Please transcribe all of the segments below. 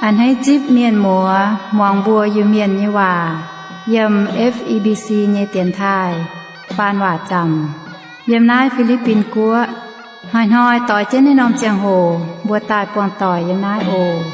A'hneiv zipv mienh muoz muangx mbuo Iu-Mienh nyei waac yiem F E B C nyei dienx taaih faan waac zaamc yiem naaiv Fi^li^bin Guoqv. Hnoi-hnoi doix jienv naaiv norm ziangh hoc mbuo daaih buangh doic yiem naaiv oc.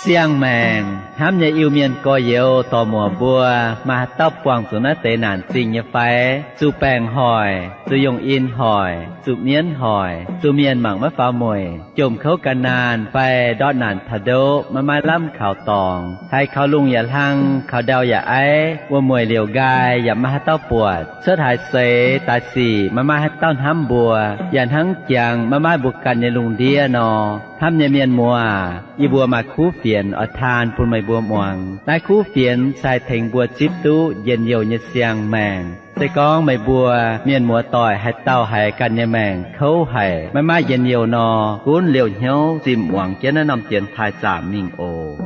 Siang-maengc hnamv nyei Iu-Mienh gorx-youz dorc-muoc mbuo, maaih haaix dauh buangh zuqc naaiv deix naanc zingh nyei fai? Zuqc baengc hoic, zuqc yungh in hoic, zuqc mienv hoic, zuqc mienh mangc maiv faaux mueic, jomc kouv gan naanh fai ndortv naanc taux ndoqv maiv maaih lamh kaux dorngx, haiz kaux lungh yaac hlang, kaux ndau yaac aiv, wuom-mueic liouc nqaai yaac maiv maaih haaix dauh buatc, cuotv haaix seix daaih sic maiv maaih haaix dauh hnamv mbuo, yaac hnangv jangx maiv maaih mbuo ganh nyei lungh ndiev nor. Hnamv nyei mienh muoz, yie mbuo maaih kuv fienx oix taan bun meih mbuo muangx. Naaiv kuv fienx se haih tengx mbuo zipv duqv njien-youh nyei siang-maengc. Se gorngv meih mbuo mienh muoz-doic haaix dauh haiz ganh nyei maengc kouv haic, maiv maaih njien-youh nor, gunv liouh hnyouv zimh muangx jienv naaiv norm dienx taaih zaamc mingh oc.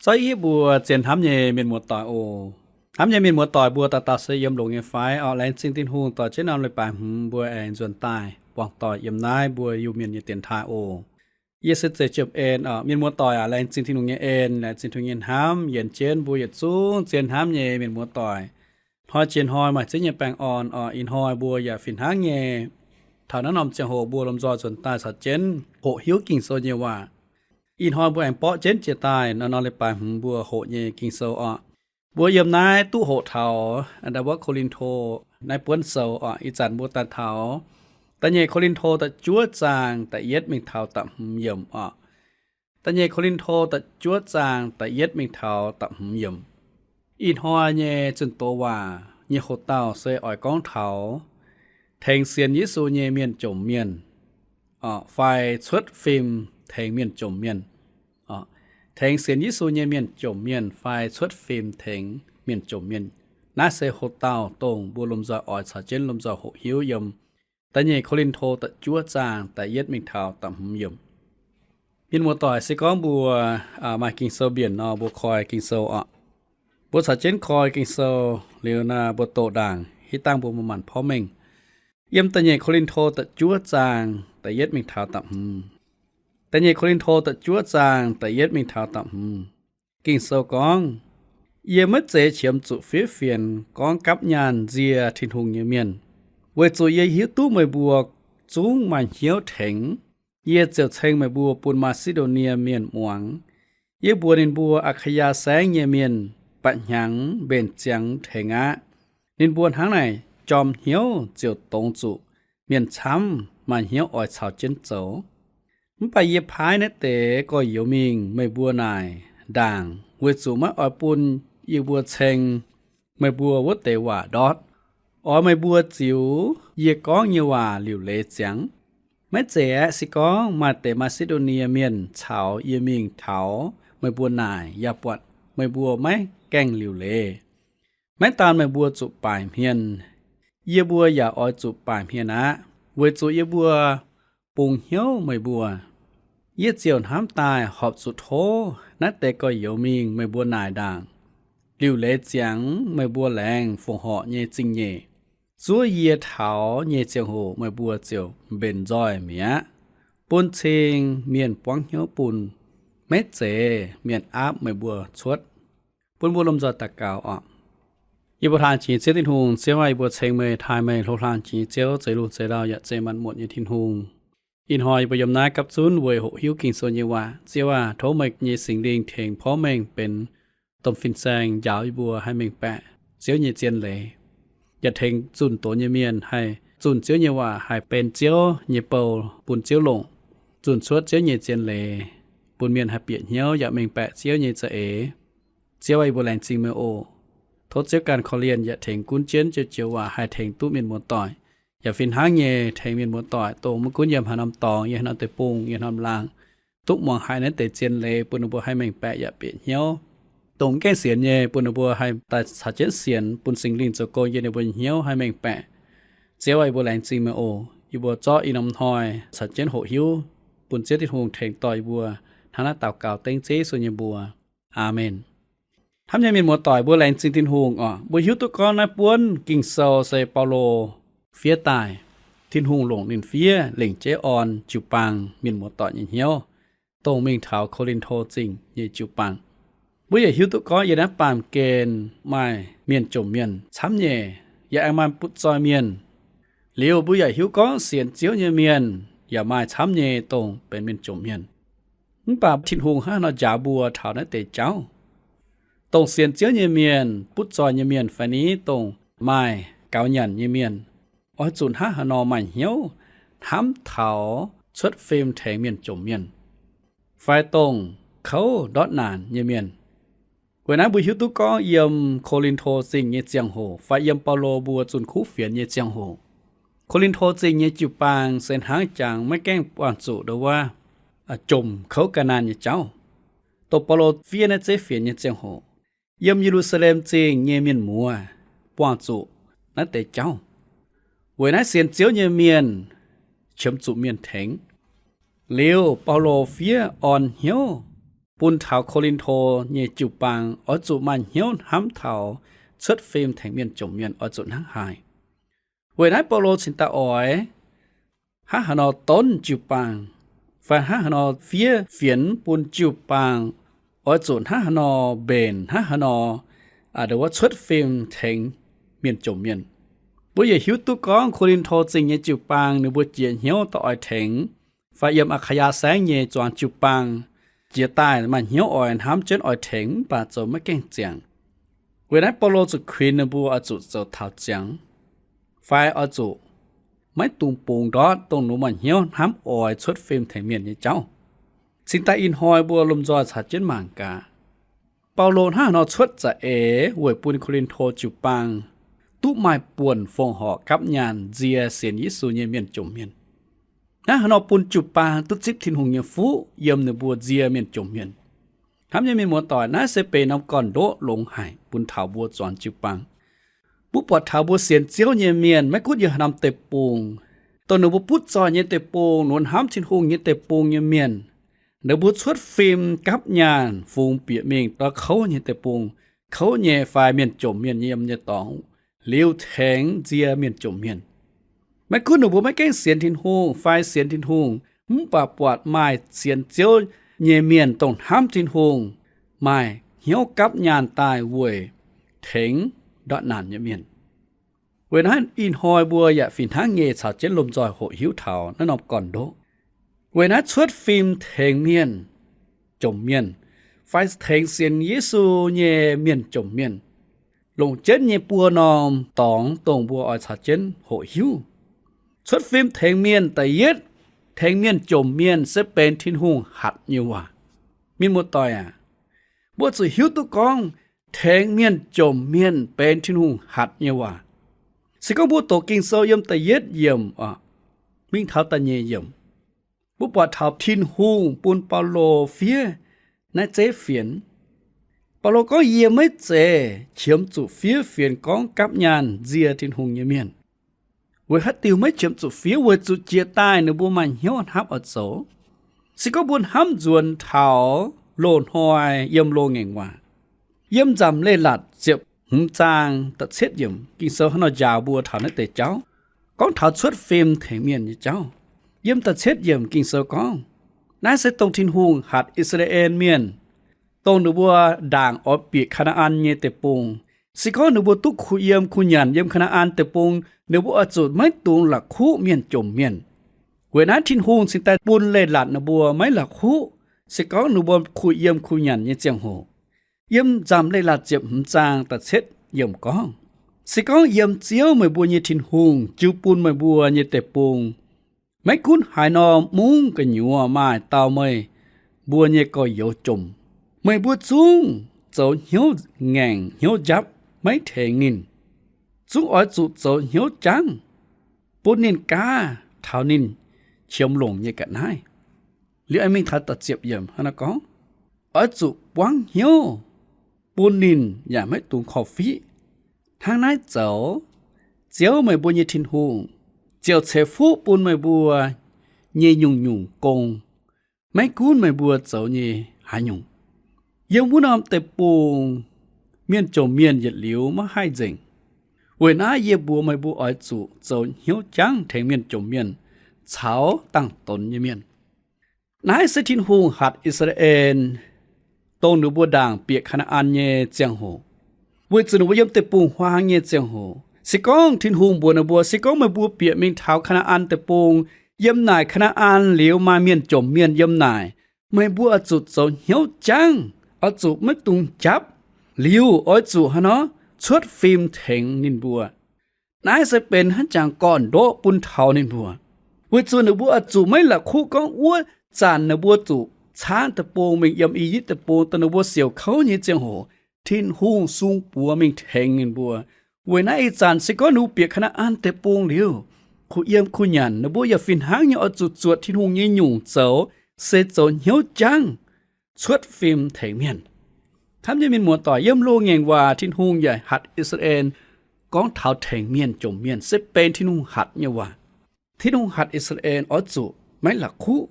Zorqv yie mbuo zien hnamv nyei mienh muoz-doic oc. Hnamv nyei mienh muoz-doic mbuo dauh dauh se yiem longx nyei fai? Orqc, laengz zingh Tin-Hungh dorh jienv norm leiz-baaix hmz mbuo aengx nzuonx daaih buangh doic yiem naaiv mbuo Iu-Mienh nyei dienx taaih oc. Yie se Zeiv Jiem En orqc. Mienh muoz-doic aac, laengz zingh Tin-Hungh nyei en, laengz zingh Tin-Hungh nyei hnamv yienc jienv mbuo yietc zungv zien hnamv nyei mienh muoz-doic. Hnoi jiex hnoi maaih ziex nyei baengh orn orqc. Ih hnoi mbuo yaac fih hnangv nyei taux naaiv norm ziangh hoc mbuo lomh nzoih nzuonx daaih caux jienv hoqc hiuv Ging-Sou nyei waac. Ih hnoi mbuo aengx borqv jienv jiex daaih norm-norm leiz-baaix hmz mbuo hoqc nyei Ging-Sou orqc. Mbuo yiem naaiv duqv hoqc taux Ndau wuov Ko^lin^to naaiv buonv sou orqc. Ih zanc mbuo daaih taux Da'nyeic Ko^lin^to da'juov zaang da'yietv mingh taux da'hmz yiemc orqc. Da'nyeic Ko^lin^to da'juov zaang da'yietv mingh taux da'hmz yiemc. Ih hnoi nyei zunh doz waac nyei hoc-dauh se oix gorngv taux tengx sienx Yesu nyei mienh jomc mienh fai cuotv fim tengx mienh jomc mienh. Tengx sienx Yesu nyei mienh jomc mienh fai cuotv fim tengx mienh jomc mienh. Naaiv se hoc-dauh dongh mbuo lomh nzoih oix caux jienv lomh nzoih hoqc hiuv yiem Da'nyeic Ko^lin^to da'juov zaang da'yietv mingh taux da'hmz yiemc. Mienh muoz-doic, se gorngv mbuo maaih Ging-Sou mbienc nor, mbuo koi Ging-Sou orqc. Mbuo caux jienv koi Ging-Sou liuz naaic, mbuo doqc ndaangc, hitv dangh mbuo maiv maanc porv mengh. Yiem Da'nyeic Ko^lin^to da'juov zaang da'yietv mingh taux da'hmz. Da'nyeic Ko^lin^to da'juov zaang da'yietv mingh taux da'hmz. Ging-Sou gorngv, Yie maiv zeiz qiemx zuqc fiev fienx gorngv gapv nyaanh nzie Tin-Hungh nyei mienh, weic zuqc yie hiuv duqv meih mbuo zungv maaih hnyouv tengx. Yie ziouc ceng meih mbuo bun Maa^si^ndo^nie Mienh muangx. Yie mbuox ninh mbuo, Aa^kaa^yaa Saengv nyei mienh ba'hnyangx mbenc ziangx tengx aqv. Ninh mbuo hnangv naaic jorm hnyouv ziouc dongz zuqc mienh camv maaih hnyouv oix caux jienv zoux. Mv baac yie paaiv naaiv deix gorx-youz mingh meih mbuo naaic ndaangc, weic zuqc maiv oix bun yie mbuo ceng meih mbuo wuov deix waac ndortv. Oix meih mbuo ziux yie gorngv nyei waac liuc leiz ziangx. Maiv zeiz aeqv, se gorngv maaih deix Maa^si^ndo^nie Mienh caux yie mingh taux meih mbuo naaic, yaac buatc meih mbuo maiv gaengh liuc leiz. Maiv daan meih mbuo zuqc baaic hmien, yie mbuo yaac oix zuqc baaic hmien aqv, weic zuqc yie mbuo bungx hnyouv meih mbuo. Yie ziouc hnamv daaih horpc zuqc tov naaiv deix gorx-youz mingh meih mbuo naaic ndaangc, liuc leiz ziangx meih mbuo laengz fongc horc nyei zingh nyeic. Zuov yie taux nyei ziangh hoc meih mbuo ziouc mbenc nzoih mi'aqv, bun cing mienh buangv hnyouv bun, maiv zeiz mienh aapv meih mbuo cuotv. Bun mbuo lomh nzoih daux gaux oc. Yie mbuo hlaang jiex Ziouv Tin-Hungh. Ziouv aac, yie mbuo ceng meih, taaih meih, hlo hlaang jiex Ziouv, zeix lungh zeix ndau yaac zeiz maanc muotc nyei Tin-Hungh. Ih hnoi yie mbuo yiem naaiv gapv zunv weic hoqc hiuv Ging-Sou nyei waac. Ziouv aac, tov meih nyei Singx Lingh tengx porv mengh benx domh fin-saeng njaaux yie mbuo haih mengh baeqc Ziouv nyei zien leiz, yaac tengx zunh doz nyei mienh haih zunh Ziouv nyei waac haih benx Ziouv nyei bou bun Ziouv longc, zunh cuotv Ziouv nyei zien leiz, bun mienh haih bieqc hnyouv yaac mengh baeqc Ziouv nyei za'eix. Ziouv aac, yie mbuo laengz zingh meih oc. Tov Ziouv ganh korv-lienh yaac tengx gunv jienv Ziouv joux waac haih tengx duqv mienh muoz-doic, yaac fih hnangv nyei tengx mienh muoz-doic dongh maiv gunv yiem haaix norm dorngx, yiem haaix norm deic-bung, yiem haaix norm laangz, duqv muangx haiz naaiv deix zien leiz bun ninh mbuo haih mengh baeqc yaac bieqc hnyouv. Dongh mv gaengh sienx nyei bun ninh mbuo haih daaih caux jienv sienx, bun Singx Lingh zoux gong yiem ninh mbuo nyei hnyouv haih mengh baeqc. Ziouv, yie mbuo laengz zingh meih oc. Yie mbuo zorqv ih norm hnoi caux jienv hoqc hiuv bun Ziouv Tin-Hungh tengx dorh yie mbuo. Hnangv naaiv daux gaux dengv Ziouv Yesu nyei mbuox. Aamen. Hnamv nyei mienh muoz-doic, mbuo laengz zingh Tin-Hungh oc. Mbuo hiuv duqv gorngv naaiv buonv Ging-Sou se Baulo fiev daaih. Tin-Hungh longc ninh fiev lengc jeiv orn jiu-baang mienh muoz-doic nyei hnyouv, dongh mingh taux Ko^lin^to Zingh nyei jiu-baang. Mbuo yaac hiuv duqv gorngv yiem naaiv baamh gen maaih mienh jomc mienh camv nyei, yaac aengx maaih butv-zoih mienh. Liuz mbuo yaac hiuv gorngv sienx Ziouv nyei mienh yaac maaih camv nyei dongh benx mienh jomc mienh. Mv baac Tin-Hungh hnangv haaix nor njaaux mbuo taux naaiv deix jauv? Dongh sienx Ziouv nyei mienh, butv-zoih nyei mienh fai ni dongh maaih gaux nyanc nyei mienh, oix zuqc hnangv haaix nor maaih hnyouv hnamv taux cuotv fim tengx mienh jomc mienh, fai dongh kouv ndortv naanc nyei mienh? Weic naaiv mbuo hiuv duqv gorngv yiem Ko^lin^to Zingh nyei ziangh hoc fai yiem Baulo mbuo zunh kuv fienx nyei ziangh hoc, Ko^lin^to Zingh nyei jiu-baang se hnangv jangx maiv gaengh buangh zuqc ndo wuov jomc kouv ga'naanh nyei jauv. Dongh Baulo fiev naaiv zeiv fienx nyei ziangh hoc, yiem Ye^lu^saa^lem Zingh nyei mienh muoz buangh zuqc naaiv deix jauv. Weic naaiv sienx Ziouv nyei mienh qiemx zuqc mienh tengx. Liuz Baulo fiev orn hnyouv bun taux Ko^lin^to nyei jiu-baang oix zuqc maaih hnyouv hnamv taux cuotv fim tengx mienh jomc mienh oix zuqc hnangv haaix. Weic naaiv Baulo cingx daaih oix hnangv haaix nor donv jiu-baang, fai hnangv haaix nor fiev fienx bun jiu-baang oix zuqc hnangv haaix nor mbenc, hnangv haaix nor ndo wuov cuotv fim tengx mienh jomc mienh. Mbuo yaac hiuv duqv gorngv Ko^lin^to Zingh nyei jiu-baang ninh mbuo jiex hnyouv daaih oix tengx, fai yiem Aa^kaa^yaa Saengv nyei zuangx jiu-baang jiex daaih maaih hnyouv oix hnamv jienv oix tengx mv baac zoux maiv gaengh ziangx. Weic naaiv Baulo zuqc kuinx ninh mbuo oix zuqc zoux taux ziangx, fai oix zuqc maiv dungx bungx ndortv dongh ninh maaih hnyouv hnamv oix cuotv fim tengx mienh nyei jauv. Cingx daaih ih hnoi mbuo lomh nzoih caux jienv mangc gaax, Baulo hnangv haaix nor cuotv za'eix weic bun Ko^lin^to jiu-baang duqv maaih buonc fongc horc gapv nyaanh nzie sienx Yesu nyei mienh jomc mienh. Hnangv haaix nor bun jiu-baang duqv zipv Tin-Hungh nyei fuqv yiem ninh mbuo nzie mienh jomc mienh. Hnamv nyei mienh muoz-doic, naaiv se benx norm gorn-ndoqv longx haic bun taux mbuo zuangx jiu-baang. Mbuo buatc taux mbuo sienx Ziouv nyei mienh maiv gunv yiem haaix norm deic-bung, dongh ninh mbuo butv zoih nyei deic-bung, ninh mbuo hnamv Tin-Hungh nyei deic-bung nyei mienh, ninh mbuo cuotv fim gapv nyaanh fungx bieqc mingh ndortv kouv nyei deic-bung, kouv nyei fai mienh jomc mienh yiem nyei dorngx, liuz tengx nzie mienh jomc mienh. Maiv gunv ninh mbuo maiv gaengh sienx Tin-Hungh fai sienx Tin-Hungh, mv baac buatc maaih sienx Ziouv nyei mienh dongh hnamv Tin-Hungh, maaih hnyouv gapv nyaanh daaih weic tengx ndortv naanc nyei mienh. Weic naaiv ih hnoi mbuo yaac fih hnangv nyei caux jienv lomh nzoih hoqc hiuv taux naaiv norm gorn-ndoqv. Weic naaiv cuotv fim tengx mienh jomc mienh, fai tengx sienx Yesu nyei mienh jomc mienh, longc jienv nyei buo norm dorngx dongh mbuo oix caux jienv hoqc hiuv. Cuotv fim tengx mienh da'yietv, tengx mienh jomc mienh se benx Tin-Hungh hatc nyei waac. Mienh muoz-doic aac, mbuo zuqc hiuv duqv gorngv tengx mienh jomc mienh benx Tin-Hungh hatc nyei waac. Se gorngv mbuo doqc Ging-Sou yiem da'yietv yiemc oc, mingh taux da'nyeic yiemc, mbuo buatc taux Tin-Hungh bun Baulo fiev naaiv zeiv fienx. Baulo gorngv, yie maiv zeiz qiemx zuqc fiev fienx gorngv gapv nyaanh nzie Tin-Hungh nyei mienh. Weic haaix diuc maiv qiemx zuqc fiev? Weic zuqc jiex daaih ninh mbuo maaih hnyouv hnamv oix zoux. Se gorngv mbuo hnamv nzuonx taux loz-hnoi yiem loz-ngaengc waac, yiem Nzamc Leiz-Latc ziepc hmz zaang da'cietv yiemc, Ging-Sou hnangv nor njaaux mbuo taux naaiv deix jauv, gorngv taux cuotv fim tengx mienh nyei jauv. Yiem da'cietv yiemc Ging-Sou gorngv, naaiv se dongh Tin-Hungh hatc I^saa^laa^en Mienh, dongh ninh mbuo ndaangc oix bieqc Kaa^naa^an nyei deic-bung. Se gorngv ninh mbuo duqv kuh yiem kuh nyanc yiem Kaa^naa^an Deic-Bung, ninh mbuo oix zuqc maiv dungx la'kuqv mienh jomc mienh. Weic naaiv Tin-Hungh cingx daaih bun leiz-latc ninh mbuo maiv la'kuqv, se gorngv ninh mbuo kuh yiem kuh nyanc nyei ziangh hoc. Yiem Nzamc Leiz-Latc ziepc hmz zaang da'cietv yiemc gorngv, se gorngv yiem Ziouv, meih mbuo nyei Tin-Hungh, jiu bun meih mbuo nyei deic-bung, maiv gunv haaix norm mungv gu'nyuoz maaih dauh meih mbuo nyei gorx-youz jomc, meih mbuo zungv zoux hnyouv ngaengc hnyouv njapv maiv tengx ninh. Zungv oix zuqc zoux hnyouv jangv, bun ninh gaav taux ninh qiemx longc nyei ga'naaiv. Liuz aengx mingh taux da'ziepc yiemc hnangv naaiv gorngv, oix zuqc buangv hnyouv, bun ninh yaac maiv dungx korv-fiqv. Hnangv naaiv zoux, Ziouv, meih mbuo nyei Tin-Hungh, ziouc ceix fuqv bun meih mbuo nyei nyungc-nyungc gong, maiv gunv meih mbuo zoux nyei haaix nyungc. Yiem wuov norm deic-bung, mienh jomc mienh yietc liuz maiv haih nzengc. Weic naaiv yie mbuox meih mbuo oix zuqc zoux hnyouv jangv tengx mienh jomc mienh caux dangh donx nyei mienh. Naaiv se Tin-Hungh hatc I^saa^laa^en, dongh ninh mbuo ndaangc bieqc Kaa^naa^an nyei ziangh hoc, weic zuqc ninh mbuo yiem deic-bung-huaang nyei ziangh hoc. Se gorngv Tin-Hungh mbuox ninh mbuo, se gorngv meih mbuo bieqc mingh taux Kaa^naa^an Deic-Bung, yiem naaic Kaa^naa^an liuz maaih mienh jomc mienh yiem naaic, meih mbuo oix zuqc zoux hnyouv jangv, oix zuqc maiv dungx japv. Liuz oix zuqc haaix nor? Cuotv fim tengx ninh mbuo. Naaiv se benx hnangv jangx gorn-ndoqv bun taux ninh mbuo, weic zuqc ninh mbuo oix zuqc maiv la'kuqv gorngv wuov zanc ninh mbuo zuqc caangv deic-bung mingh yiem I^yipv Deic-Bung, dongh ninh mbuo siouc kouv nyei ziangh hoc, Tin-Hungh sung buoz mingh tengx ninh mbuo. Weic naaiv ih zanc se gorngv ninh mbuo bieqc Kaa^naa^an Deic-Bung liuz, kuh yiem kuh nyanc, ninh mbuo yaac fih hnangv nyei oix zuqc zuotc Tin-Hungh nyei nyungc zoux, se zoux hnyouv jangv, cuotv fim tengx mienh. Hnamv nyei mienh muoz-doic, yiem loz-ngaengc waac Tin-Hungh yaac hatc I^saa^laa^en gorngv taux tengx mienh jomc mienh se benx Tin-Hungh hatc nyei waac. Tin-Hungh hatc I^saa^laa^en oix zuqc maiv la'kuqv,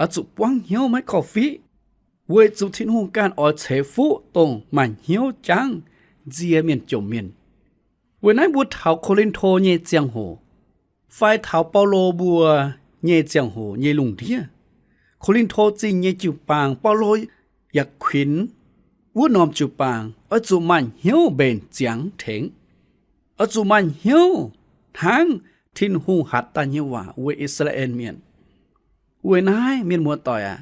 oix zuqc buangv hnyouv maiv korv-fiqv, weic zuqc Tin-Hungh ganh oix ceix fuqv dongh maaih hnyouv jangv nzie mienh jomc mienh. Weic naaiv mbuo taux Ko^lin^to nyei ziangh hoc fai taux Baulo mbuo nyei ziangh hoc nyei lungh ndiev, Ko^lin^to Zingh nyei jiu-baang, Baulo yaac kuinx wuov norm jiu-baang oix zuqc maaih hnyouv mbenc ziangx tengx, oix zuqc maaih hnyouv hnangv Tin-Hungh hatc daaih nyei waac weic I^saa^laa^en Mienh. Weic naaiv mienh muoz-doic aac,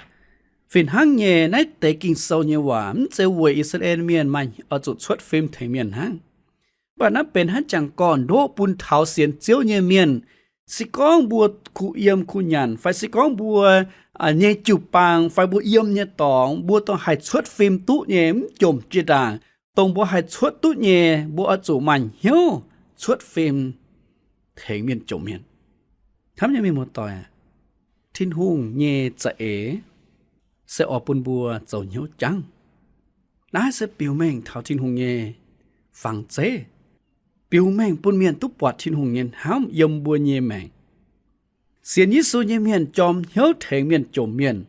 fih hnangv nyei naaiv deix Ging-Sou nyei waac mv zeiz weic I^saa^laa^en Mienh maaih oix zuqc cuotv fim tengx mienh hnangv. Mv baac naaiv benx hnangv jangx gorn-ndoqv bun taux sienx Ziouv nyei mienh. Se gorngv mbuo kuh yiem kuh nyanc fai se gorngv mbuo nyei jiu-baang fai mbuo yiem nyei dorngx mbuo dongh haih cuotv fim duqv nyei, mv jomc jiex ndaangc, dongh mbuo haih cuotv duqv nyei, mbuo oix zuqc maaih hnyouv cuotv fim tengx mienh jomc mienh. Hnamv nyei mienh muoz-doic, Tin-Hungh nyei za'eix se oix bun mbuo zoux hnyouv jangv. Naaiv se biux mengh taux Tin-Hungh nyei fangx zeiv, biux mengh bun mienh duqv buatc Tin-Hungh nyei hnamv yiem mbuo nyei maengc. Sienx Yesu nyei mienh jorm hnyouv tengx mienh jomc mienh.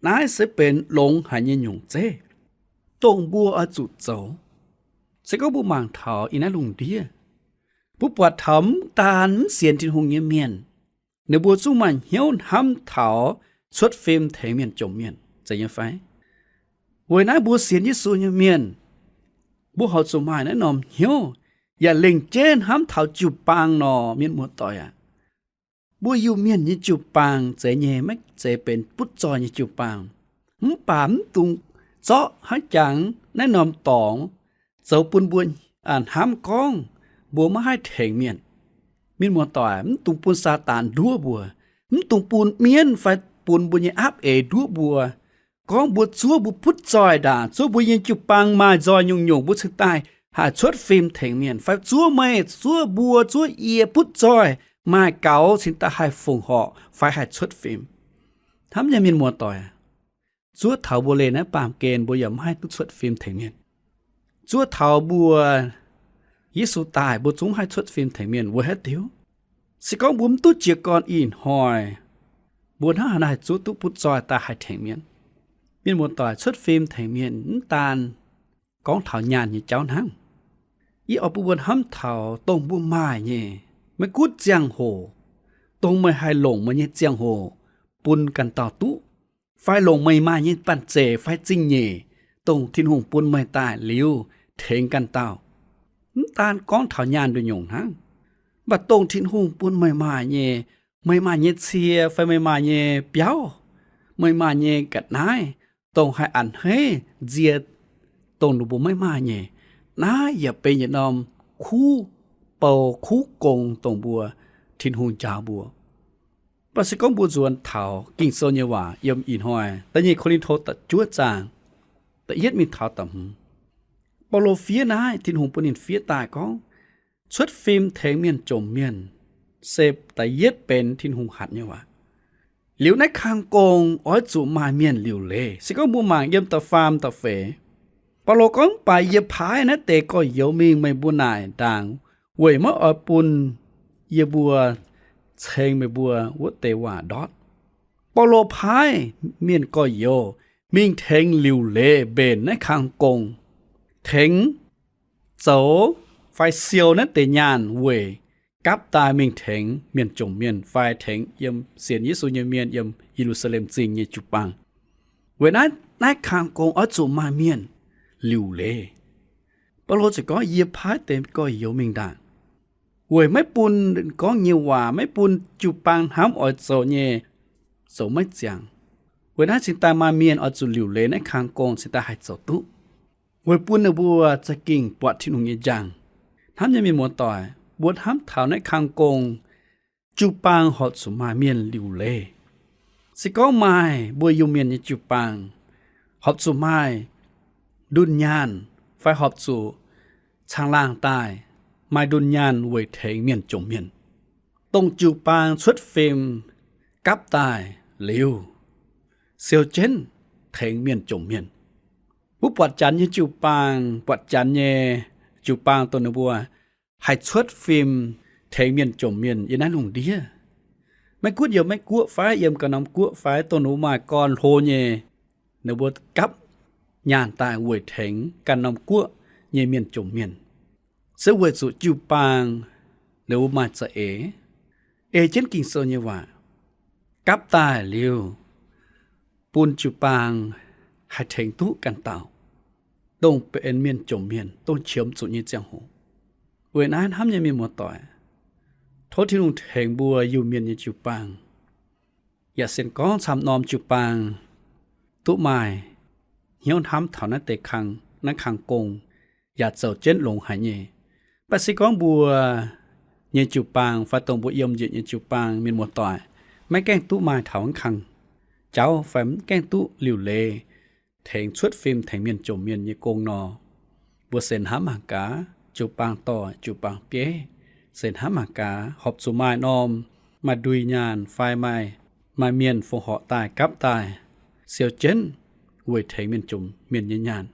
Naaiv se benx longx haic nyei nyungc zeiv, dongh mbuo oix zuqc zoux. Se gorngv mbuo mangc taux ih naaiv lungh ndiev, mbuo buatc taux mv daan mv sienx Tin-Hungh nyei mienh, ninh mbuo zungv maaih hnyouv hnamv taux cuotv fim tengx mienh jomc mienh, zeiz nyei fai? Weic naaiv mbuo sienx Yesu nyei mienh, mbuo horpc zuqc maaih naaiv norm hnyouv, yaac lengc jeiv hnamv taux jiu-baang nor, mienh muoz-doic aac. Mbuo Iu-Mienh nyei jiu-baang zeiz nyei, maiv zeiz benx butv zoih nyei jiu-baang. Mv baac mv dungx zorqv hnangv jangx naaiv norm dorngx zoux bun mbuo hnamv gorngv mbuo maiv haih tengx mienh. Mienh muoz-doic, mv dungx bun Saadaan nduov mbuo. Mv dungx bun mienv fai bun mbuo nyei aapv eix nduov mbuo, gorngv mbuo zuov mbuo butv zoih ndaangc, zuov mbuo nyei jiu-baang maaih nzoih nyungc-nyungc mbuo cingx daaih haih cuotv fim tengx mienh, fai zuov meih, zuov mbuo, zuov yie butv zoih maaih gaux cingx daaih haih fongc horc fai haih cuotv fim. Hnamv nyei mienh muoz-doic, zuov taux mbuo leih naaiv baamh gen mbuo yaac maiv haih duqv cuotv fim tengx mienh. Zuov taux mbuo Yesu daaih mbuo zungv haih cuotv fim tengx mienh weic haaix diuc? Se gorngv mbuo mv duqv jiez gorn ih hnoi, mbuo hnangv haaix nor haih zuov duqv butv zoih daaih haih tengx mienh? Mienh muoz-doic, cuotv fim tengx mienh mv daan gorngv taux nyaanh nyei jauv hnangv. Yie oix bun mbuo hnamv taux dongh mbuo maaih nyei, maiv gunv ziangh hoc, dongh meih haih longc meih nyei ziangh hoc bun ganh dauh duqv, fai longc meih maaih nyei banh zeic fai zingh nyeic, dongh Tin-Hungh bun meih daaih liuz tengx ganh dauh. Mv daan gorngv taux nyaanh nduqc nyungc hnangv, mv baac dongh Tin-Hungh bun meih maaih nyei, meih maaih nyei cie fai meih maaih nyei biauv, meih maaih nyei ga'naaiv, dongh haih a'hneiv nzie dongh ninh mbuo maiv maaih nyei, naaiv yaac benx yietc norm kuv bou kuv gong dongh mbuo Tin-Hungh njaaux mbuo. Mv baac se gorngv mbuo nzuonx taux Ging-Sou nyei waac yiem ih hnoi da'nyeic Ko^lin^to da'juov zaang da'yietv mingh taux da'hmz, Baulo fiev naaiv, Tin-Hungh bun ninh fiev daaih gorngv, cuotv fim tengx mienh jomc mienh se da'yietv benx Tin-Hungh hatc nyei waac. Liuz naaiv kang gong oix zuqc maaih mienh liuc leiz. Se gorngv mbuo mangc yiem da'faam da'feix, Baulo gorngv, mv baac yie paaiv naaiv deix gorx-youz mingh meih mbuo naaic ndaangc weic maiv oix bun yie mbuo ceng meih mbuo wuov deix waac ndortv. Baulo paaiv mienh gorx-youz mingh tengx liuc leiz mbenc naaiv kang gong, tengx zoux fai siou naaiv deix nyaanh weic gapv daaih mingh tengx mienh jomc mienh fai tengx yiem sienx Yesu nyei mienh yiem Ye^lu^saa^lem Zingh nyei jiu-baang. Weic naaiv, naaiv kang gong oix zuqc maaih mienh liuc leiz. Baulo ziouc gorngv, yie paaiv deix gorx-youz mingh ndaangc, weic maiv bun gorngv nyei waac, maiv bun jiu-baang hnamv oix zoux nyei, zoux maiv ziangx. Weic naaiv cingx daaih maaih mienh oix zuqc liuc leiz naaiv kang gong cingx daaih haih zoux duqv, weic bun ninh mbuo za'gengh buatc Tin-Hungh nyei njang. Hnamv nyei mienh muoz-doic, mbuo hnamv taux naaiv kang gong, jiu-baang horpc zuqc maaih mienh liuc leiz. Se gorngv maaih mbuo Iu-Mienh nyei jiu-baang, horpc zuqc maaih ndunh nyaanh fai horpc zuqc caangh laangh daaih maaih ndunh nyaanh weic tengx mienh jomc mienh, dongh jiu-baang cuotv fim gapv daaih liuz, siou jienv tengx mienh jomc mienh. Wuov buatc Janx nyei jiu-baang, buatc Janx nyei jiu-baang dongh ninh mbuo haih cuotv fim tengx mienh jomc mienh yiem naaiv lungh ndiev, maiv gunv yiem Meiv Guoqv fai yiem ganh norm guoqv fai dongh ninh mbuo maaih gorn-hlo nyei, ninh mbuo gapv nyaanh daaih weic tengx ganh norm guoqv nyei mienh jomc mienh, se weic zuqc jiu-baang ninh mbuo maaih za'eix, ei jienv Ging-Sou nyei waac, gapv daaih liuz, bun jiu-baang haih tengx duqv ganh dauh, dongh benx mienh jomc mienh, dongh qiemx zuqc nyei ziangh hoc. Weic naaiv hnamv nyei mienh muoz-doic, tov Tin-Hungh tengx mbuo Iu-Mienh nyei jiu-baang, yaac sienx gorngv camv norm jiu-baang duqv maaih hnyouv hnamv taux naaiv deix kang, naaiv kang gong, yaac zoux jienv longx haic nyei. Mv baac se gorngv mbuo nyei jiu-baang fai dongh mbuo yiem njiec nyei jiu-baang, mienh muoz-doic, maiv gaengh duqv maaih taux naaiv kang jauv fai maiv gaengh duqv liuc leiz tengx cuotv fim tengx mienh jomc mienh nyei gong nor, mbuo se hnamv mangc gaax jiu-baang doic, jiu-baang bieiv, se hnamv mangc gaax horpc zuqc maaih norm, maaih ndui nyaanh fai maaih, maaih mienh fongc horc daaih gapv daaih siou jienv weic tengx mienh jomc mienh nyei nyaanh.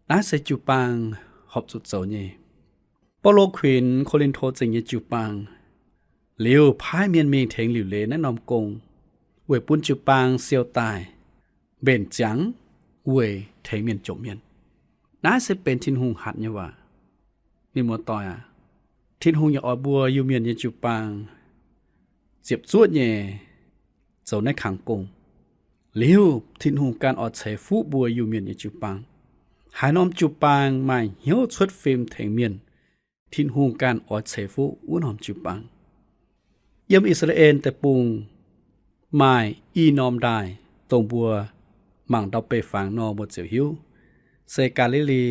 Naaiv se jiu-baang horpc zuqc zoux nyei. Baulo kuinx Ko^lin^to Zingh nyei jiu-baang liuz, paaiv mienh mingh tengx liuc leiz naaiv norm gong, weic bun jiu-baang siou daaih mbenc ziangx weic tengx mienh jomc mienh. Naaiv se benx Tin-Hungh hatc nyei waac. Mienh muoz-doic aac, Tin-Hungh yaac oix mbuo Iu-Mienh nyei jiu-baang ziepc zuoqv nyei zoux naaiv kangx gong. Liuz, Tin-Hungh ganh oix ceix fuqv mbuo Iu-Mienh nyei jiu-baang. Haaix norm jiu-baang maaih hnyouv cuotv fim tengx mienh, Tin-Hungh ganh oix ceix fuqv wuov norm jiu-baang. Yiem I^saa^laa^en Deic-Bung maaih i norm ndaaih, dongh mbuo mangc ndau-beih fangx nor mbuo ziouc hiuv, se Gaa^li^li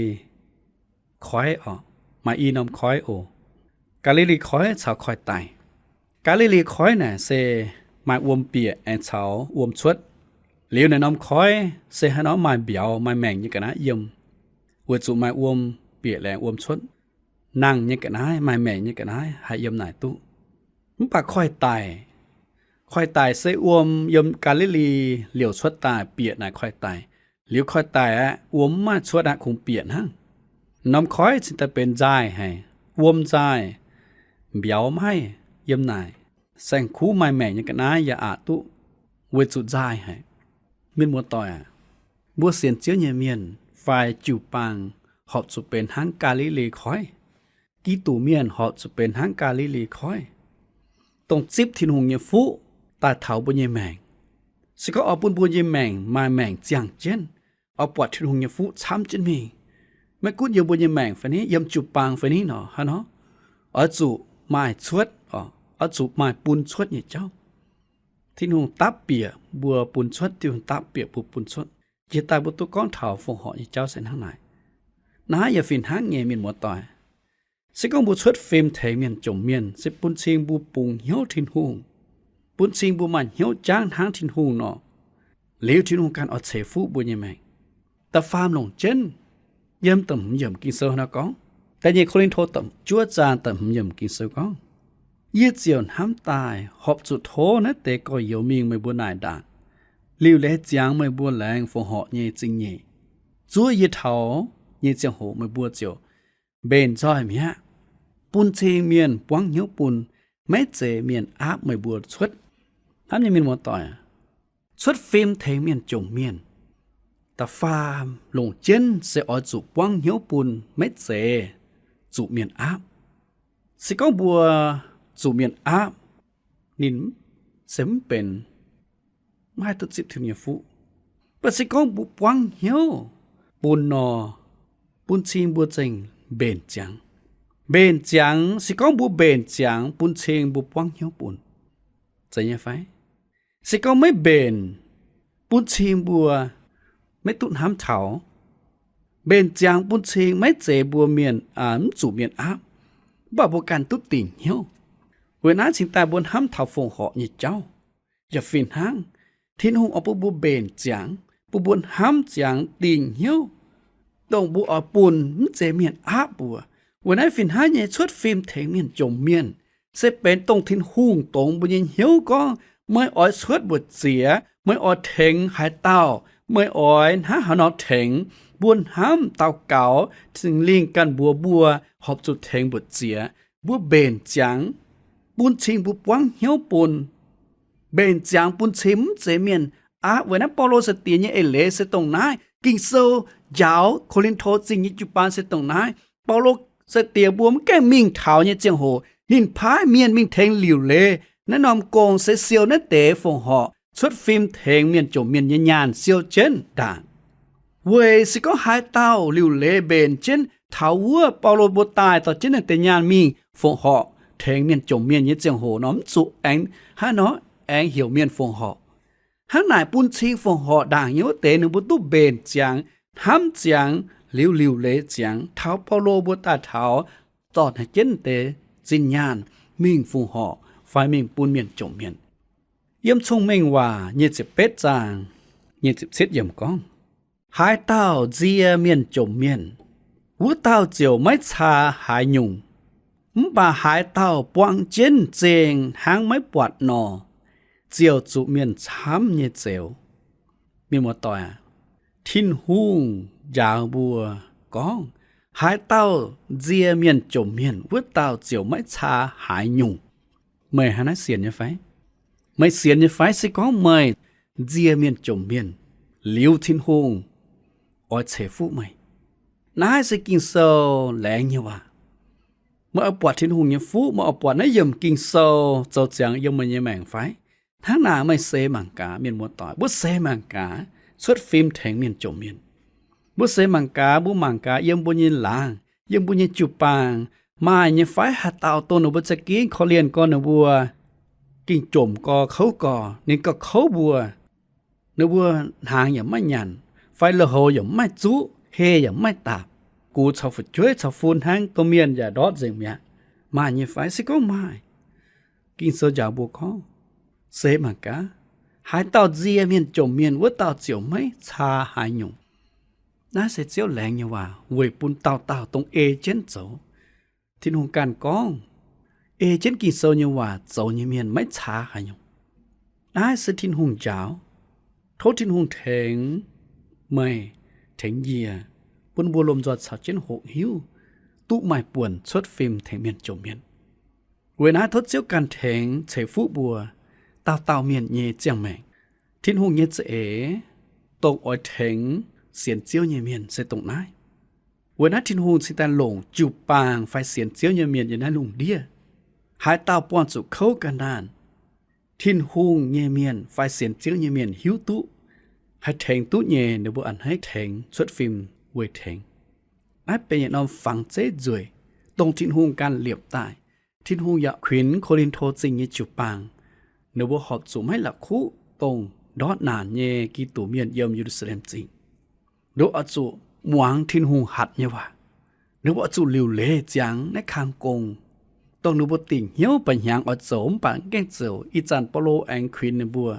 Koiv oc. Maaih i norm koiv oc. Gaa^li^li Koiv caux Koiv-Daic. Gaa^li^li Koiv naaic se maaih wuom bieqc aengx caux wuom cuotv. Liuz naaic norm koiv se haaix norm maaih mbiauz maaih maengc nyei ga'naaiv yiem, weic zuqc maaih wuom bieqc laengz wuom cuotv. Nangh nyei ga'naaiv, maaih maengc nyei ga'naaiv haih yiem naaic duqv. Mv baac Koiv-Daic, Koiv-Daic se wuom yiem Gaa^li^li liouc cuotv daaih bieqc naaic Koiv-Daic. Liuz Koiv-Daic aeqv, wuom mv maaih cuotv aqv, kungx bieqc hnangv. Norm koiv cingx daaih benx nzaaih haic, wuom nzaaih, mbiauz maiv haih yiem naaic. Saeng-kuv maaih maengc nyei ga'naaiv yaac aqc duqv, weic zuqc nzaaih haic. Mienh muoz-doic aac, mbuo sienx Ziouv nyei mienh fai jiu-baang horpc zuqc benx hnangv Gaa^li^li Koiv. Giduc mienh horpc zuqc benx hnangv Gaa^li^li Koiv, dongh zipv Tin-Hungh nyei fuqv daaih taux mbuo nyei maengc. Se gorngv oix bun mbuo nyei maengc maaih maengc ziangh jienv, oix buatc Tin-Hungh nyei fuqv camv jienv mingh, maiv gunv yiem mbuo nyei maengc fai ni, yiem jiu-baang fai ni nor, hnangv nor, oix zuqc maaih cuotv oc, oix zuqc maaih bun cuotv nyei jauv. Tin-Hungh dapv bieqc mbuo bun cuotv, Tin-Hungh dapv bieqc mbuo bun cuotv. Jiex daaih mbuo duqv gorngv taux fongc horc nyei jauv se hnangv naaic. Naaiv yaac fih hnangv nyei, mienh muoz-doic. Se gorngv mbuo cuotv fim tengx mienh jomc mienh, se bun cing mbuo bungx hnyouv Tin-Hungh, bun cing mbuo maaih hnyouv jangv hnangv Tin-Hungh nor, liuz Tin-Hungh ganh oix ceix fuqv mbuo nyei maengc. Da'faam longc jienv yiem da'hmz yiemc Ging-Sou nor gorngv, da'nyeic Ko^lin^to juov zaang da'hmz yiemc Ging-Sou gorngv, yie ziouc hnamv daaih horpc zuqc tov naaiv deix gorx-youz mingh meih mbuo naaic ndaangc, liuc leiz ziangx meih mbuo laengz fongc horc nyei zingh nyeic. Zuov yie taux nyei ziangh hoc meih mbuo ziouc mbenc nzoih mi'aqv. bun cing mienh buangv hnyouv bun, maiv zeiz mienh aapv meih mbuo cuotv. Hnamv nyei mienh muoz-doic, cuotv fim tengx mienh jomc mienh, da'faam longc jienv se oix zuqc buangv hnyouv bun, maiv zeiz zuqc mienh aapv. Se gorngv mbuo zuqc mienh aapv, ninh se mv benx, maiv haih duqv zipv Tin-Hungh nyei fuqv. Mv baac se gorngv mbuo buangv hnyouv bun nor, bun cing mbuo zengc mbenc ziangx. Mbenc ziangx, se gorngv mbuo mbenc ziangx, bun cing mbuo buangv hnyouv bun. Zeiz nyei fai? Se gorngv maiv mbenc, bun cing mbuo maiv duqv hnamv taux. Mbenc ziangx bun cing maiv zeiz mbuo mienh, mv zuqc mienh aapv, mv baac mbuo ganh duqv dingc hnyouv. Weic naaiv cingx daaih mbuo hnamv taux fongc horc nyei jauv yaac fih hnangv. Tin-Hungh oix bun mbuo mbenc ziangx, bun mbuo hnamv ziangx dingc hnyouv, dongh mbuo oix bun mv zeiz mienh aapv mbuo. Weic naaiv fih hnangv nyei cuotv fim tengx mienh jomc mienh, se benx dongh Tin-Hungh dongz mbuo nyei hnyouv gorngv, meih oix cuotv mbuoqc ziex, meih oix tengx haaix dauh, meih oix hnangv haaix nor tengx, mbuo hnamv daux gaux, Singx Lingh ganh mbuox mbuo horpc zuqc tengx mbuoqc ziex. Mbuo mbenc ziangx, bun cing mbuo buangv hnyouv bun. Mbenc ziangx bun cing mv zeiz mienh aapv. Weic naaiv Baulo sai-diex nyei eix leiz se dongh naaiv. Ging-Sou njaaux Ko^lin^to Zingh nyei jiu-baang se dongh naaiv. Baulo sai-diex mbuo mv gaengh mingh taux nyei ziangh hoc, ninh paaiv mienh mingh tengx liuc leiz naaiv norm gong se siou naaiv deix fongc horc cuotv fim tengx mienh jomc mienh nyei nyaanh siou jienv ndaangc. Weic se gorngv haaix dauh liuc leiz mbenc jienv taux wuov Baulo mbuo daaih dorh jienv naaiv deix nyaanh mingh fongc horc tengx mienh jomc mienh nyei ziangh hoc nor, mv zuqc aengx hnangv nor aengx heuc mienh fongc horc. Hnangv naaic bun cing fongc horc ndaangc nyei wuov deix ninh mbuo duqv mbenc ziangx, hnamv ziangx, liuz liuc leiz ziangx taux Baulo mbuo daaih taux dorh naaiv jienv deix zinh nyaanh mingh fongc horc fai mingh bun mienh jomc mienh. Yiem Cong-Mengh Waac nyic ziepc betv zaang nyic ziepc cietv yiemc gorngv, haaix dauh nzie mienh jomc mienh, wuov dauh ziouc maiv caa haaix nyungc. Mv baac haaix dauh buang jienv zingh hnangv maiv buatc nor, ziouc zuqc mienh camv nyei zeux. Mienh muoz-doic aac, Tin-Hungh njaaux mbuo gorngv, haaix dauh nzie mienh jomc mienh, wuov dauh ziouc maiv caa haaix nyungc. Meih hnangv naaiv sienx nyei fai? Meih sienx nyei fai se gorngv meih nzie mienh jomc mienh, liuz Tin-Hungh oix ceix fuqv meih? Naaiv se Ging-Sou laengz nyei waac. Meih oix buatc Tin-Hungh nyei fuqv, meih oix buatc naaiv yiemc Ging-Sou zoux ziangx yiem meih nyei maengc fai? Hnangv naaic meih seix mangc gaax, mienh muoz-doic, mbuo seix mangc gaax, cuotv fim tengx mienh jomc mienh. Mbuo seix mangc gaax, mbuo mangc gaax yiem mbuo nyei laangz, yiem mbuo nyei jiu-baang, maaih nyei fai haaix dauh dongh ninh mbuo za'gengh korv-lienh gorx ninh mbuo, ging-jomc gorx kouv gorx, ninh gauh kouv mbuo, ninh mbuo hnaangx yaac maiv nyanc, fai lui-houx yaac maiv zuqv, heh yaac maiv dapc, gux caux fu'jueiv caux fun hnangv, domh mienh yaac ndortv nzengc mi'aqv. Maaih nyei fai? Se gorngv maaih, Ging-Sou njaaux mbuo gorngv, seix mangc gaax, haaix dauh nzie mienh jomc mienh, wuov dauh ziouc maiv caa haaix nyungc. Naaiv se Ziouv laengz nyei waac weic bun dauh dauh dongh ei jienv zoux. Tin-Hungh ganh gorngv, ei jienv Ging-Sou nyei waac zoux nyei mienh maiv caa haaix nyungc. Naaiv se Tin-Hungh njaaux. Tov Tin-Hungh tengx meih, tengx yie, bun mbuo lomh nzoih caux jienv hoqc hiuv, duqv maaih buonc cuotv fim tengx mienh jomc mienh. Weic naaiv tov Ziouv ganh tengx ceix fuqv mbuo dauh dauh mienh nyei ziangh maengc. Tin-Hungh nyei za'eix dongh oix tengx sienx Ziouv nyei mienh se dongh naaiv. Weic naaiv Tin-Hungh cingx daaih longc jiu-baang fai sienx Ziouv nyei mienh yiem naaiv lungh ndiev. Haaix dauh buangh zuqc kouv ga'naanh, Tin-Hungh nyei mienh fai sienx Ziouv nyei mienh hiuv duqv, haih tengx duqv nyei, ninh mbuo a'hneiv tengx cuotv fim weic tengx. Naaiv benx yietc norm fangx zeiv nzueic, dongh Tin-Hungh ganh liepc daaih. Tin-Hungh yaac kuinx Ko^lin^to Zingh nyei jiu-baang, ninh mbuo horpc zuqc maiv la'kuqv dongh ndortv naanc nyei Giduc mienh yiem Ye^lu^saa^lem Zingh. Ninh mbuo oix zuqc muangx Tin-Hungh hatc nyei waac. Ninh mbuo oix zuqc liuc leiz ziangx naaiv kang gong, dongh ninh mbuo dingc hnyouv ba'hnyangx oix zoux mv baac mv gaengh zoux. Ih zanc Baulo aengx kuinx ninh mbuo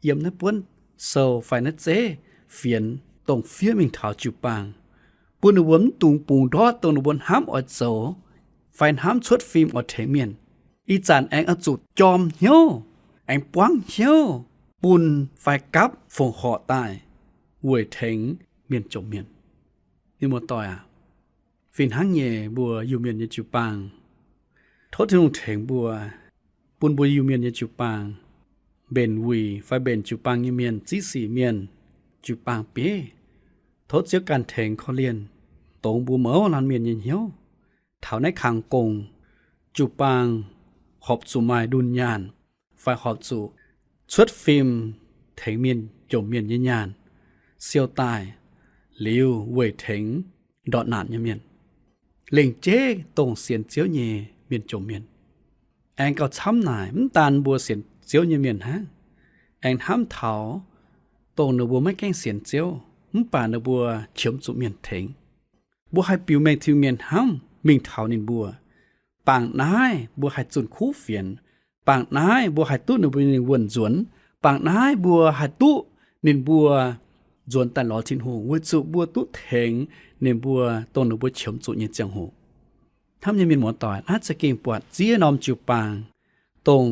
yiem naaiv buonv sou fai naaiv zeiv fienx dongh fiev mingh taux jiu-baang, bun ninh mbuo mv dungx bungx ndortv dongh ninh mbuo hnamv oix zoux fai hnamv cuotv fim oix tengx mienh. Ih zanc aengx oix zuqc jorm hnyouv, aengx buangv hnyouv bun fai gapv fongc horc daaih weic tengx mienh jomc mienh. Mienh muoz-doic aac, fih hnangv nyei mbuo Iu-Mienh nyei jiu-baang, Tov Tin-Hungh tengx mbuo, bun mbuo Iu-Mienh nyei jiu-baang mbenc wuic fai mbenc jiu-baang nyei mienh, ziv sic mienh, jiu-baang bieiv. Tov Ziouv ganh tengx korv-lienh, dongz mbuo mouz laanh mienh nyei hnyouv. Taux naaiv kangx gong, jiu-baang horpc zuqc maaih ndunh nyaanh fai horpc zuqc cuotv fim tengx mienh jomc mienh nyei nyaanh siou daaih, liuz weic tengx ndortv naanc nyei mienh, lengc jeiv dongh sienx Ziouv nyei mienh jomc mienh. Aengx gauh camv naaic, mv daan mbuo sienx Ziouv nyei mienh hnangv, aengx hnamv taux dongh ninh mbuo maiv gaengh sienx Ziouv mv baac ninh mbuo qiemx zuqc mienh tengx. Mbuo haih biux mengh Tin-Hungh nyei hnamv mingh taux ninh mbuo. Bangc naaiv mbuo haih zunh kuv fienx. Bangc naaiv mbuo haih duqv ninh mbuo nyei wuonh nzuonx. Bangc naaiv mbuo haih duqv ninh mbuo nzuonx daaih lorz Tin-Hungh, weic zuqc mbuo duqv tengx ninh mbuo dongh ninh mbuo qiemx zuqc nyei ziangh hoc. Hnamv nyei mienh muoz-doic, naaiv za'gengh buatc ziex norm jiu-baang, dongh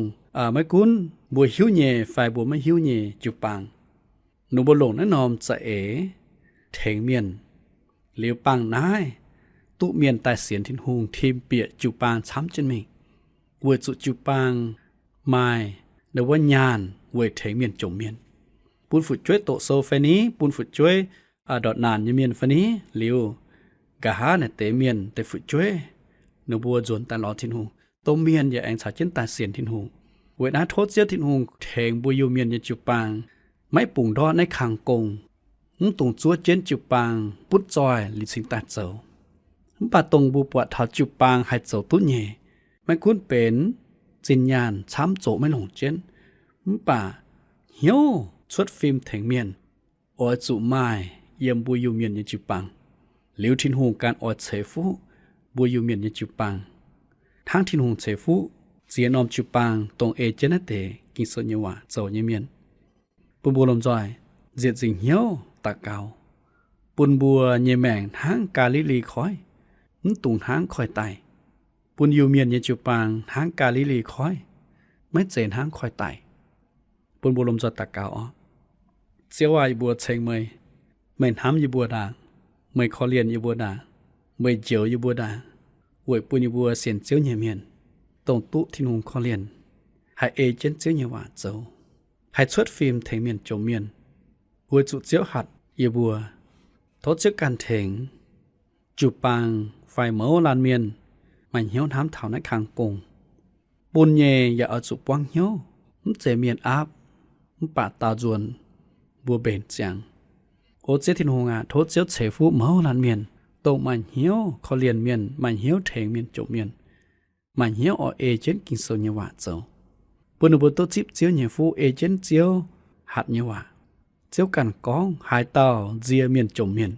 maiv gunv mbuo hiuv nyei fai mbuo maiv hiuv nyei jiu-baang, ninh mbuo longc naaiv norm za'eix tengx mienh, liuz bangc naaiv duqv mienh daaih sienx Tin-Hungh, tim bieqc jiu-baang camv jienv mingh, weic zuqc jiu-baang maaih ninh wuov nyaanh weic tengx mienh jomc mienh. Bun fu'jueiv doqc sou fai ni, bun fu'jueiv ndortv naanc nyei mienh fai ni, liuz nqa'haav naaic deix mienh deix fu'jueiv, ninh mbuo nzuonx daaih lorz Tin-Hungh, domh mienh yaac aengx caux jienv daaih sienx Tin-Hungh. Weic naaiv tov Ziouv Tin-Hungh tengx mbuo Iu-Mienh nyei jiu-baang maiv bungx ndortv naaiv kangx gong, mv dungx zuov jienv jiu-baang butv zoih liuz cingx daaih zoux. Mv baac dongh mbuo buatc taux jiu-baang haih zoux duqv nyei, maiv gunv benx zinh nyaanh camv zoqc maiv longc jienv, mv baac hnyouv cuotv fim tengx mienh, oix zuqc maaih yiem mbuo Iu-Mienh nyei jiu-baang. Liuz Tin-Hungh ganh oix ceix fuqv mbuo Iu-Mienh nyei jiu-baang, hnangv Tin-Hungh ceix fuqv ziex norm jiu-baang dongh ei jienv naaiv deix Ging-Sou nyei waac zoux nyei mienh. Bun mbuo lomh nzoih nzieqc nzingc hnyouv daux gaux, bun mbuo nyei maengc hnangv Gaa^li^li Koiv, mv dungx hnangv koiv-daic. Bun Iu-Mienh nyei jiu-baang hnangv Gaa^li^li Koiv, maiv zeiz hnangv koiv-daic. Bun mbuo lomh nzoih daux gaux orqc. Ziouv aac, yie mbuo ceng meih. Meih hnamv yie mbuo ndaangc. Meih korv-lienh yie mbuo ndaangc. Meih njoux yie mbuo ndaangc, weic bun yie mbuo sienx Ziouv nyei mienh dongh duqv Tin-Hungh korv-lienh, haih ei jienv Ziouv nyei waac zoux, haih cuotv fim tengx mienh jomc mienh, weic zuqc Ziouv hatc yie mbuo. Tov Ziouv ganh tengx jiu-baang fai mouz laanh mienh maaih hnyouv hnamv taux naaiv kangx gong. Bun nyei yaac oix zuqc buangv hnyouv, mv zeiz mienh aapv, mv baac daaux nzuonx mbuo mbenc ziangx. O Ziouv Tin-Hungh aac, tov Ziouv ceix fuqv mouz laanh mienh dongh maaih hnyouv korv-lienh mienh, maaih hnyouv tengx mienh jomc mienh, maaih hnyouv oix ei jienv Ging-Sou nyei waac zoux, bun ninh mbuo duqv zipv Ziouv nyei fuqv, ei jienv Ziouv hatc nyei waac. Ziouv ganh gorngv, haaix dauh nzie mienh jomc mienh,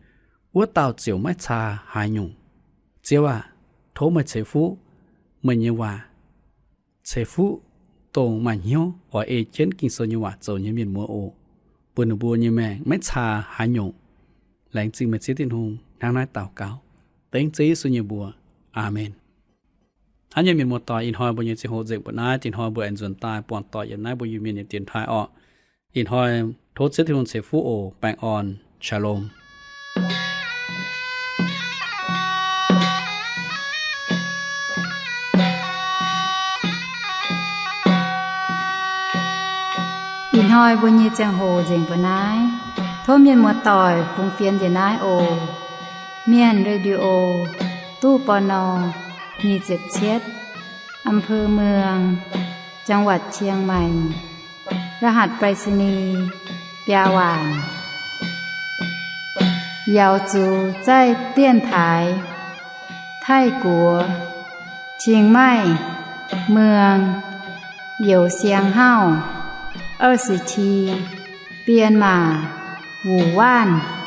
wuov dauh ziouc maiv caa haaix nyungc. Ziouv aac, tov meih ceix fuqv meih nyei waac ceix fuqv dongh maaih hnyouv oix ei jienv Ging-Sou nyei waac zoux nyei mienh muoz oc, bun ninh mbuo nyei maengc maiv caa haaix nyungc. Laengz zingh meih Ziouv Tin-Hungh. Hnangv naaiv daux gaux dengv Ziouv Yesu nyei mbuox. Aamen. Hnamv nyei mienh muoz-doic, ih hnoi mbuo nyei ziangh hoc nzengc mbuo naaiv. Ih hnoi mbuo aengx nzuonx daaih buangh doic yiem naaiv mbuo Iu-Mienh nyei dienx taaih orqc. Ih hnoi tov Ziouv Tin-Hungh ceix fuqv oc. Baengh orn. Shalom. Ih hnoi mbuo nyei ziangh hoc nzengc mbuo naaiv. Tov mienh muoz-doic fungx fienx njiec naaiv oc. Mienh Radio, ตู้ ปณ. nyic ziepc cietv, อำเภอเมือง จังหวัดเชียงใหม่ รหัสไปรษณีย์ biaa waanc. 瑶族在电台 Taiv-Guoqv, Chiang Mai, เมือง Youz Siang Hauv, 二十七, Bienh Maac, Wuonh Waanc.